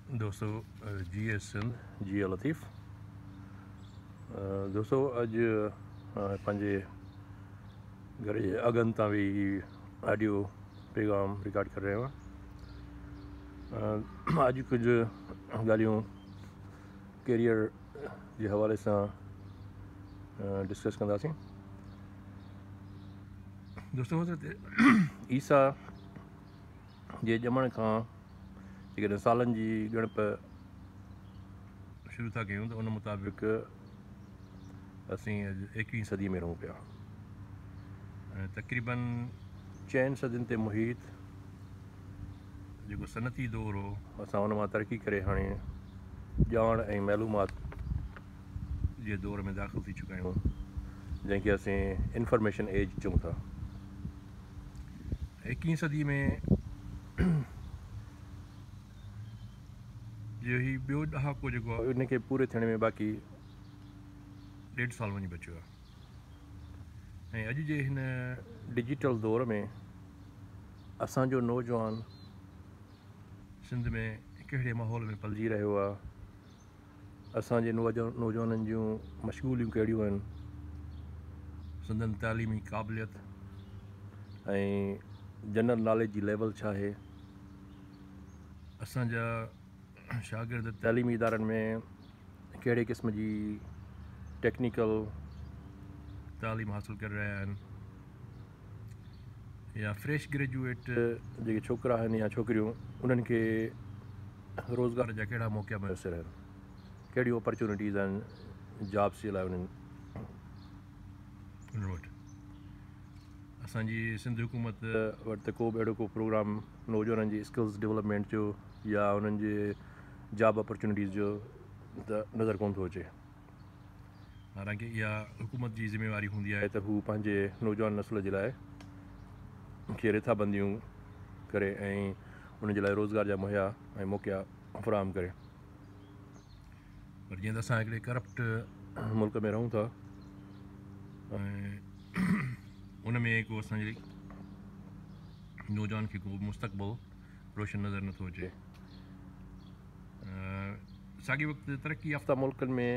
دوستو جيئي سنڌ جيئي لطيف دوستو اڄ پنهنجي گهر جي اڳن تان ويهي آڊيو پيغام رڪارڊ ڪري رهيو آهيان. اڄ ڪجهه ڳالهيون ڪيريئر جي حوالي سان ڊسڪس ڪنداسين. دوستو حضرت عيسيٰ جي ڄمڻ کان جيڪڏهن سالن جي ڳڻپ شروع ٿا ڪيون ته ان مطابق اسين اڄ ايڪويهين صدي ۾ رهون پيا ۽ تقريبن چئن صدين تي محيط جيڪو صنعتي دور هو اسان ان مان ترقي ڪري هاڻي ڄاڻ ۽ معلومات جي دور ۾ داخل ٿي چڪا آهيون، جنهن کي اسين انفارميشن ايج چئون ٿا. ايڪويهين صدي ۾ جو هي ٻيو ڏهاڪو جيڪو آهي ان کي پوري ٿيڻ ۾ باقي ڏيڍ سال وڃي بچيو آهي ۽ اڄ جي هن ڊجيٽل دور ۾ اسان جو نوجوان سنڌ ۾ ڪهڙي ماحول ۾ پلجي رهيو آهي، اسان جي نوجوانن جون مشغوليون ڪهڙيون آهن، سندن تعليمي قابليت ۽ جنرل ناليج جي ليول ڇا آهي، اسان جا شاگرد تعليمي ادارن ۾ ڪهڙي قسم جي ٽيڪنيڪل تعليم حاصل ڪري رهيا آهن يا فريش گريجوئيٽ جيڪي ڇوڪرا آهن يا ڇوڪريون انهن کي روزگار جا ڪهڙا موقعا ميسر آهن، ڪهڙيون اپرچونٽيز آهن جابس جي لاء انهن وٽ. اسان جي سنڌ حڪومت وٽ ته ڪو به اهڙو ڪو پروگرام نوجوانن جي اسڪلز ڊولپمينٽ جو يا انهن جي جاب اپرچونٽيز جو ته نظر ڪونه ٿو اچي. حالانڪه اها حڪومت جي ذميواري هوندي آهي ته هو پنهنجي نوجوان نسل جي لاء ڪي رٿابنديون ڪري ۽ انهن جي لاء روزگار جا مهيا ۽ موقعا فراهم ڪري. پر جيئن ته اسان هڪڙي ڪرپٽ ملڪ ۾ رهون ٿا ۽ ان ۾ ڪو اسان جي نوجوان کي ڪو مستقبل روشن نظر نٿو اچي. ساڳي وقت ترقي يافته ملڪن ۾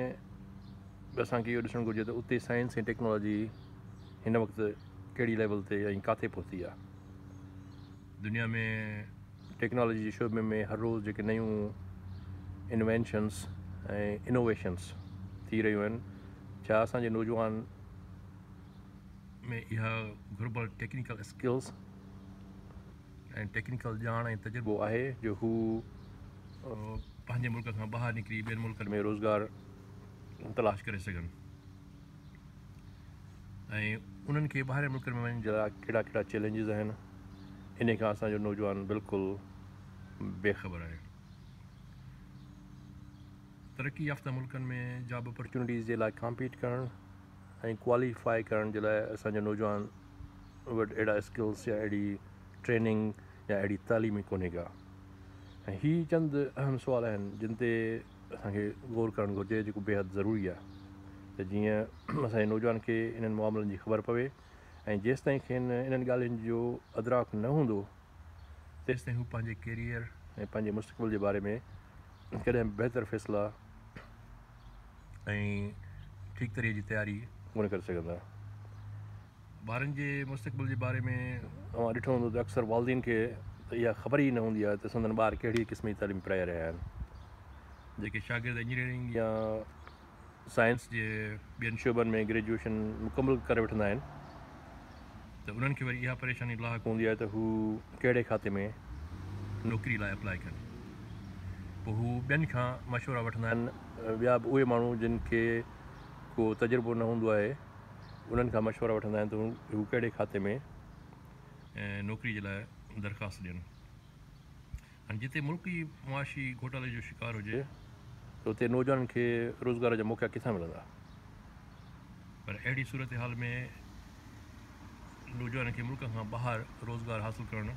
به اسان کي اهو ڏسڻ گهرجي ته اتي سائنس ۽ ٽيڪنالاجي هن وقت ڪهڙي ليول تي ۽ ڪاٿي پهتي آهي. دنيا ۾ ٽيڪنالاجي جي شعبي ۾ هر روز جيڪي نيون انوينشنس ۽ انوويشنس ٿي رهيون آهن، ڇا اسان جي نوجوان ۾ اها گهربل ٽيڪنيڪل اسڪلز ۽ ٽيڪنيڪل ڄاڻ ۽ تجربو آهي جو هو پنهنجي ملڪ کان ٻاهر نڪري ٻين ملڪن ۾ روزگار تلاش ڪري سگهن ۽ انهن کي ٻاهرين ملڪن ۾ وڃڻ جي لاء ڪهڙا ڪهڙا چئلينجز آهن، انهي کان اسان جو نوجوان بلڪل بي خبر آهي. ترقي يافته ملڪن ۾ جاب اپرچونٽيز جي لاء ڪامپيٽ ڪرڻ ۽ ڪواليفائي ڪرڻ جي لاء اسان جو نوجوان وٽ اهڙا اسڪلس يا اهڙي ٽريننگ يا اهڙي تعليم ئي ڪونهي ڪا. ۽ هي چند اهم سوال آهن جن تي اسان کي غور ڪرڻ گهرجي جيڪو بيحد ضروري آهي ته جيئن اسان جي نوجوان کي انهن معاملن جي خبر پوي ۽ جيستائين کين انهن ڳالهين جو ادراڪ نه هوندو تيستائين هو پنهنجي ڪيريئر ۽ پنهنجي مستقبل جي باري ۾ ڪڏهن به بهتر فيصلا ۽ ٺيڪ طريقي جي تياري ڪونه ڪري سگهندا. ٻارن جي مستقبل جي باري ۾ اوهان ڏٺو هوندو ته اڪثر والدين کي ته اها خبر ئي نه هوندي آهي ته سندن ٻار ڪهڙي قسم جي تعليم پرائي رهيا آهن. جيڪي شاگرد انجنيئرنگ يا سائنس جي ٻين شعبن ۾ گريجوئيشن مڪمل ڪري وٺندا آهن ته انهن کي وري اها پريشاني لاحق هوندي آهي ته هو ڪهڙي کاتي ۾ نوڪري لاء اپلاء ڪن. پوء هو ٻين کان مشورا وٺندا آهن. ٻيا به اهي ماڻهو جن کي ڪو تجربو نه هوندو آهي انهن کان مشورا وٺندا آهن ته هو ڪهڙي کاتي ۾ نوڪري جي لاء درخواست ڏين. هاڻي جتي ملڪ ئي معاشي گهوٽالي جو شڪار هجي ته اتي نوجوانن کي روزگار جا موقعا ڪٿان ملندا؟ پر اهڙي صورتحال ۾ نوجوانن کي ملڪ کان ٻاهر روزگار حاصل ڪرڻ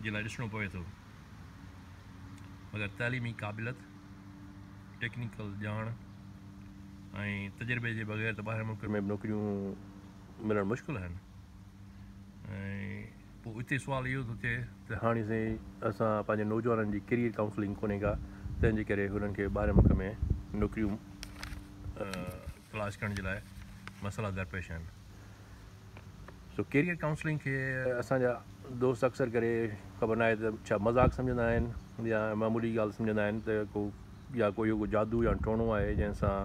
جي لاء ڏسڻو پوي ٿو. مگر تعليمي قابليت، ٽيڪنيڪل ڄاڻ ۽ تجربي جي بغير ته ٻاهرين ملڪن ۾ به نوڪريون ملڻ مشڪل آهن ۽. پوء اتي سوال اهو ٿو ٿئي ته هاڻي سائين اسان پنهنجي نوجوانن جي ڪيريئر ڪائونسلنگ ڪونهي ڪا، تنهن جي ڪري هنن کي ٻاهرين ملڪ ۾ نوڪريون تلاش ڪرڻ جي لاء مسئلا درپيش آهن. سو ڪيريئر ڪائونسلنگ کي اسان جا دوست اڪثر ڪري خبر ناهي ته ڇا مذاق سمجهندا آهن يا معمولي ڳالهه سمجهندا آهن ته ڪو يا ڪو اهو ڪو جادو يا ٽوڻو آهي جنهن سان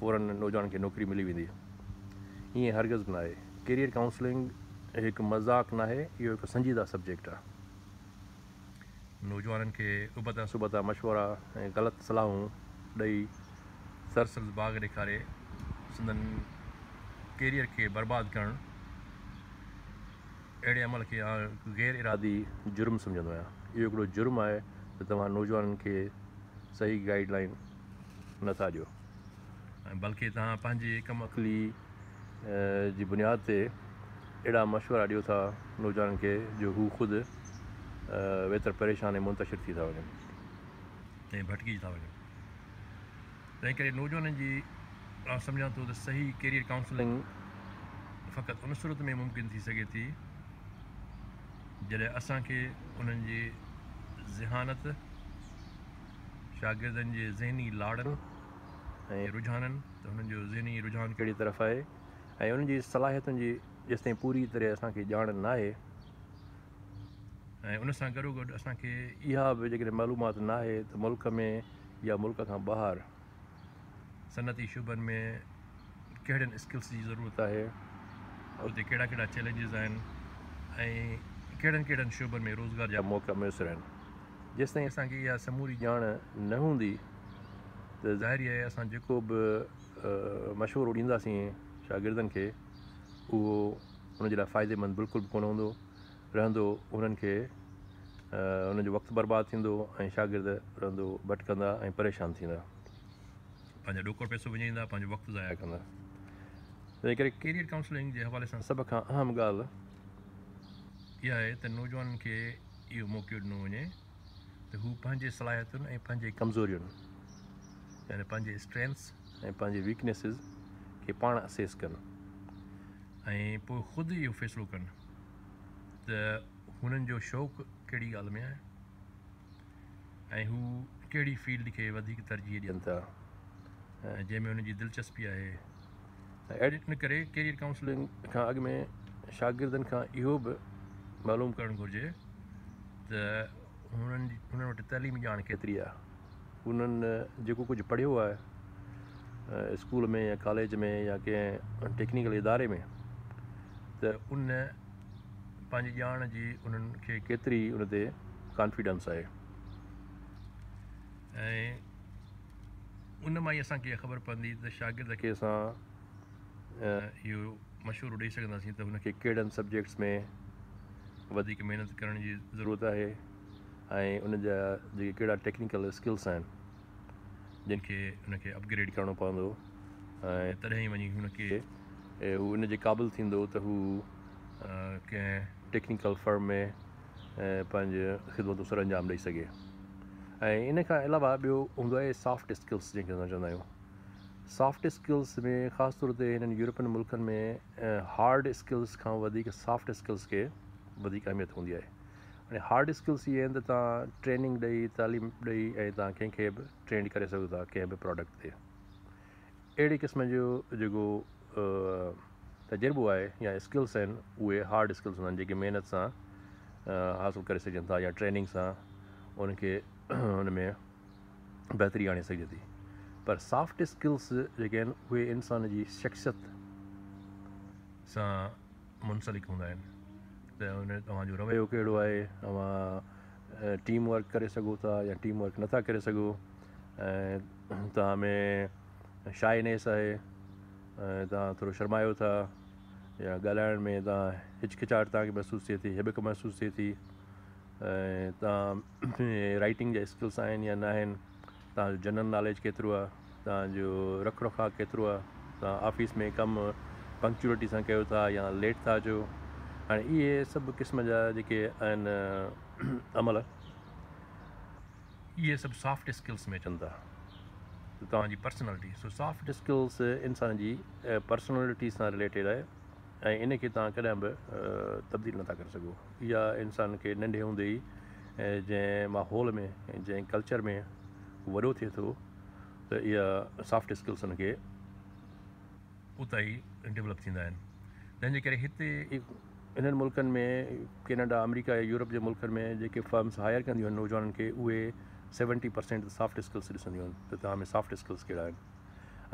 فورن نوجوان کي نوڪري ملي ويندي. ائين هرگز به ناهي. ڪيريئر ڪائونسلنگ هڪ مذاق ناهي، اهو هڪ سنجيده سبجيڪٽ آهي. نوجوانن کي ابتا سبتا مشورا ۽ غلط صلاحون ڏئي سرسبز باغ ڏيکاري سندن ڪيريئر کي برباد ڪرڻ اهڙي عمل کي آء غير ارادي جرم سمجهندو آهيان. اهو هڪڙو جرم آهي ته توهان نوجوانن کي صحيح گائيڊ لائين نه ٿا ڏيو ۽ بلڪه توهان پنهنجي ڪم عقلي جي بنياد تي اهڙا مشورا ڏيو ٿا نوجوانن کي جو هو خود ويتر پريشان ۽ منتشر ٿي ٿا وڃن ۽ ڀٽڪي ٿا وڃن. تنهن ڪري نوجوانن جي آء سمجهان ٿو ته صحيح ڪيريئر ڪائونسلنگ فقط ان صورت ۾ ممڪن ٿي سگهي ٿي جڏهن اسان کي انهن جي ذهانت، شاگردن جي ذهني لاڙن ۽ رجحانن ته هنن جو ذهني رجحان ڪهڙي طرف آهي ۽ انهن جي صلاحيتن جي جيستائين پوري طرح اسان کي ڄاڻ ناهي ۽ ان سان گڏوگڏ اسان کي اها به جيڪڏهن معلومات ناهي ته ملڪ ۾ يا ملڪ کان ٻاهر صنعتي شعبن ۾ ڪهڙين اسڪلس جي ضرورت آهي، اتي ڪهڙا ڪهڙا چئلينجز آهن ۽ ڪهڙن ڪهڙن شعبن ۾ روزگار جا موقعا ميسر آهن. جيستائين اسان کي اها سموري ڄاڻ نه هوندي ته ظاهري آهي اسان جيڪو به مشورو ڏينداسين شاگردن کي اهو ان جي لاء فائديمند بلڪل به ڪونه هوندو رهندو، انهن کي انهن جو وقت برباد ٿيندو ۽ شاگرد رهندو ڀٽڪندا ۽ پريشان ٿيندا، پنهنجو ڏوڪڙ پئسو وڃائيندا، پنهنجو وقت ضايع ڪندا. تنهن ڪري ڪيريئر ڪائونسلنگ جي حوالي سان سڀ کان اهم ڳالهه اها آهي ته نوجوانن کي اهو موقعو ڏنو وڃي ته هو پنهنجي صلاحيتن ۽ پنهنجي ڪمزورين يعني پنهنجي اسٽرينٿس ۽ پنهنجي ويڪنيسز کي پاڻ اسيس ڪن ۽ پوء خود اهو فيصلو ڪن ته هنن جو شوق ڪهڙي ڳالهه ۾ آهي ۽ هو ڪهڙي فيلڊ کي وڌيڪ ترجيح ڏين ٿا جنهن ۾ هنن جي دلچسپي آهي. اهڙي ان ڪري ڪيريئر ڪائونسلنگ کان اڳ ۾ شاگردن کان اهو به معلوم ڪرڻ گهرجي ته هنن هنن وٽ تعليمي ڄاڻ ڪيتري آهي، انهن جيڪو ڪجهه پڙهيو آهي اسڪول ۾ يا ڪاليج ۾ يا ڪنهن ٽيڪنيڪل اداري ۾ ته ان پنهنجي ڄاڻ جي انهن کي ڪيتري ان تي ڪانفيڊنس آهي ۽ ان مان ئي اسان کي اها خبر پوندي ته شاگرد کي اسان اهو مشورو ڏئي سگهنداسين ته هن کي ڪهڙن سبجيڪٽس ۾ وڌيڪ محنت ڪرڻ جي ضرورت آهي ۽ ان جا جيڪي ڪهڙا ٽيڪنيڪل اسڪلس آهن جن کي ان کي اپگريڊ ڪرڻو پوندو ۽ تڏهن ئي وڃي هن کي هو ان جي قابل ٿيندو ته هو ڪنهن ٽيڪنيڪل فرم ۾ پنهنجي خدمتون سر انجام ڏئي سگهي ۽ ان کان علاوه ٻيو هوندو آهي سافٽ اسڪلس جنهن کي اسان چوندا آهيون سافٽ اسڪلس ۾ خاص طور تي هنن يورپين ملڪن ۾ هارڊ اسڪلس کان وڌيڪ سافٽ اسڪلس کي وڌيڪ اهميت هوندي آهي هاڻي هارڊ اسڪلس اهي آهن ته توهان ٽريننگ ڏئي تعليم ڏئي ۽ توهان ڪنهن کي به ٽرينڊ ڪري سگهو ٿا ڪنهن به پراڊڪٽ تي اهڙي قسم جو جيڪو تجربو آهي يا اسڪلس آهن اهي هارڊ اسڪلس هوندا آهن جيڪي محنت سان حاصل ڪري سگهجن ٿا يا ٽريننگ سان ان کي ان ۾ بهتري آڻي سگهجي ٿي پر سافٽ اسڪلس جيڪي آهن اهي انسان جي شخصيت سان منسلڪ هوندا آهن ته ان توهان جو رويو ڪهڙو آهي اوهان ٽيم ورڪ ڪري سگهو ٿا يا ٽيم ورڪ نٿا ڪري سگهو ۽ توهان ۾ شائنيس آهي ۽ توهان ٿورو شرمايو ٿا يا ڳالهائڻ ۾ توهان هچڪچاهٽ توهان کي محسوس ٿئي ٿي هٻڪ محسوس ٿئي ٿي ۽ توهان رائٽنگ جا اسڪلس آهن يا نه آهن توهان جو جنرل ناليج ڪيترو آهي توهان جو رک رکاء ڪيترو آهي توهان آفيس ۾ ڪم پنڪچوئلٽي سان ڪيو ٿا يا ليٽ ٿا اچو هاڻي اهي سڀ قسم جا جيڪي آهن عمل اهي سڀ سافٽ اسڪلس ۾ اچن ٿا ته توهان جي پرسنالٽي سو سافٽ اسڪلس انسان جي پرسنالٽي سان رليٽيڊ آهي. ۽ ان کي توهان ڪڏهن به تبديل نٿا ڪري سگهو. اها انسان کي ننڍي هوندي ئي جنهن ماحول ۾ جنهن ڪلچر ۾ وڏو ٿئي ٿو ته اها سافٽ اسڪلس ان کي اتان ئي ڊولپ ٿيندا آهن. تنهن جي ڪري هتي انهن ملڪن ۾ ڪينيڊا، آمريڪا يا يورپ جي ملڪن ۾ جيڪي فرمس هائر ڪنديون آهن نوجوانن کي اهي 70% سافٽ اسڪلس ڏسنديون آهن ته توهان ۾ سافٽ اسڪلس ڪهڙا آهن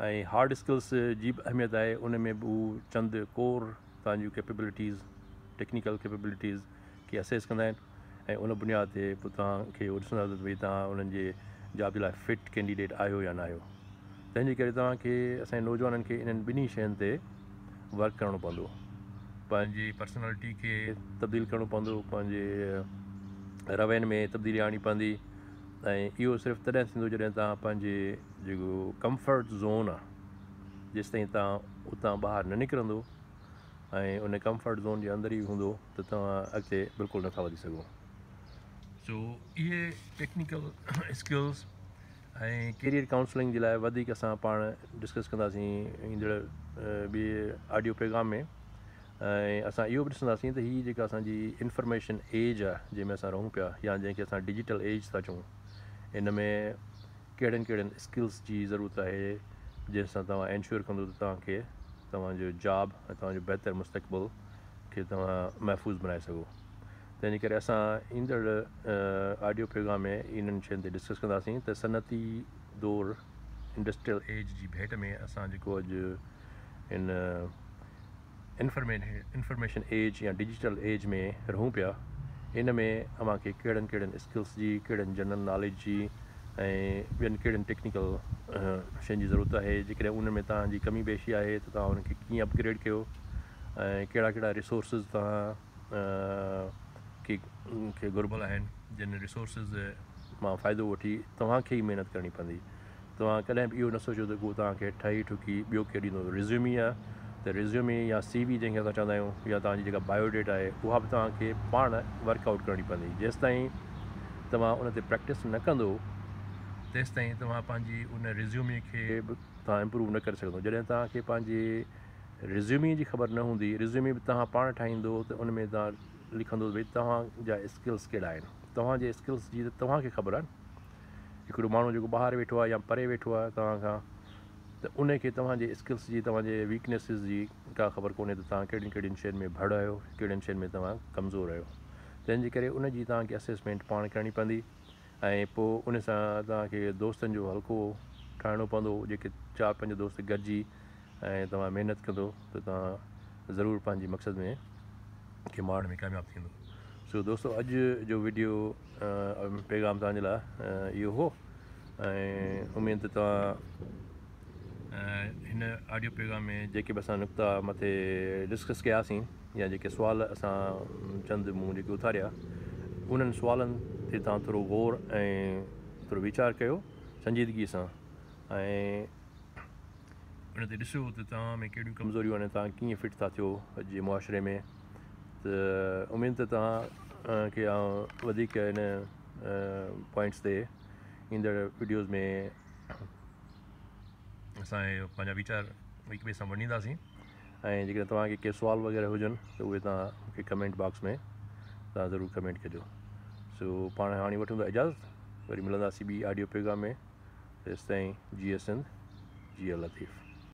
۽ هارڊ اسڪلس جي به اهميت آهي ان ۾ به هو چند ڪور توهان جون ڪيپيبلٽيز ٽيڪنيڪل ڪيپيبلٽيز کي اسيس ڪندا آهن ۽ ان بنياد تي پوء توهان کي هو ڏسندا ته ڀئي توهان انهن جي جاب جي لاء فٽ ڪينڊيڊيٽ آهيو يا نه آهيو. تنهن جي ڪري توهان کي اسان جي نوجوانن کي انهن ٻنهي شين تي ورڪ ڪرڻو پوندو. پنهنجي پرسنالٽي کي تبديل ڪرڻو پوندو، پنهنجي روين ۾ تبديلي آڻڻي پوندي ۽ اهو صرف تڏهن ٿيندو جڏهن توهان پنهنجي جيڪو ڪمفرٽ زون آهي جيستائين توهان اتان ٻاهر نه نڪرندو ۽ ان ڪمفرٽ زون جي اندر ئي هوندو ته توهان اڳتي بلڪل نٿا وڌي سگهو. سو اهي ٽيڪنيڪل اسڪلز ۽ ڪيريئر ڪائونسلنگ جي لاء وڌيڪ اسان پاڻ ڊسڪس ڪنداسين ايندڙ ٻي آڊيو پيغام ۾ ۽ اسان اهو به ڏسنداسين ته هي جيڪا اسان جي انفارميشن ايج آهي جنهن ۾ اسان رهون پيا يا جنهن کي اسان ڊجيٽل ايج ٿا چئون ان ۾ ڪهڙن ڪهڙن اسڪلس جي ضرورت آهي جنهن سان توهان انشور ڪندو ته توهان کي توهان جو جاب ۽ توهان جو بهتر مستقبل کي توهان محفوظ بنائي سگهو. تنهن جي ڪري اسان ايندڙ آڊيو پيغام ۾ انهن شين تي ڊسڪس ڪنداسين ته صنعتي دور انڊسٽريل ايج جي ڀيٽ ۾ اسان جيڪو اڄ ان انفارميشن ايج يا ڊجيٽل ايج ۾ رهون پيا ان ۾ اوهان کي ڪهڙن ڪهڙن اسڪلس جي ڪهڙن جنرل ناليج جي ۽ ٻين ڪهڙين ٽيڪنيڪل شين جي ضرورت آهي جيڪڏهن ان ۾ توهان جي ڪمي بيشي آهي ته توهان انهن کي ڪيئن اپگريڊ ڪيو ۽ ڪهڙا ڪهڙا ريسورسز توهان کي گهربل آهن جن ريسورسز مان فائدو وٺي توهان کي ئي محنت ڪرڻي پوندي توهان ڪڏهن به اهو نه سوچيو ته ڪو توهان کي ٺاهي ٺڪي ٻيو ڪير ڏيندو ريزيومي آهي ته ريزيومي يا سي وي جنهن کي اسان چوندا آهيون يا توهان جي جيڪا بايو ڊيٽا آهي اها به توهان کي پاڻ ورڪ آئوٽ ڪرڻي پوندي جيستائين توهان ان تي پريڪٽس نه ڪندو تيستائين توهان پنهنجي ان ريزيومي کي به توهان امپروو نه ڪري سگهندو جڏهن توهان کي پنهنجي ريزيومي جي خبر نه هوندي، ريزيومي به توهان پاڻ ٺاهيندو ته ان ۾ توهان لکندو ته ڀئي توهان جا اسڪلس ڪهڙا آهن، توهان جي اسڪلس جي ته توهان کي خبر آهي نه. هڪڙو ماڻهو جيڪو ٻاهر ويٺو آهي يا پري ويٺو آهي توهان کان ته ان کي توهان جي اسڪلس جي توهان جي ويڪنيسز جي ڪا خبر ڪونهي ته توهان ڪهڙين ڪهڙين شين ۾ ڀڙ آهيو، ڪهڙين شين ۾ توهان ڪمزور آهيو. تنهن جي ڪري ان جي توهان کي اسيسمينٽ پاڻ ڪرڻي پوندي ۽ پوء ان سان توهان کي دوستن جو حلقو ٺاهڻو پوندو جيڪي چار پنج دوست گڏجي ۽ توهان محنت ڪندو ته توهان ضرور پنهنجي مقصد ۾ کي ماڻڻ ۾ ڪامياب ٿيندو. سو دوستو اڄ جو وڊيو پيغام توهان جي لاء اهو هو ۽ اميد ته توهان هن آڊيو پيغام ۾ جيڪي به اسان نقطا مٿي ڊسڪس ڪياسين يا جيڪي سوال اسان چند مون جيڪي اٿاريا انهن سوالن تي توهان ٿورو غور ۽ ٿورو ويچار ڪيو سنجيدگي سان ۽ ان تي ڏسو ته توهان ۾ ڪهڙيون ڪمزوريون آهن ۽ توهان ڪيئن فٽ ٿا ٿيو اڄ جي معاشري ۾ ته اميد ته توهان کي آئون وڌيڪ ان پوائنٽس تي ايندڙ وڊيوز ۾ اسان پنهنجا ويچار هڪ ٻئي سان ونڊينداسين ۽ جيڪڏهن توهان کي ڪي سوال وغيره هجن ته اهي توهان مون کي ڪمينٽ باڪس ۾ توهان ضرور ڪمينٽ ڪجو سو پاڻ هاڻي وٺون ٿا اجازت وري ملنداسين ٻي آڊيو پيغام ۾ تيستائين جيئي سنڌ جيئي لطيف.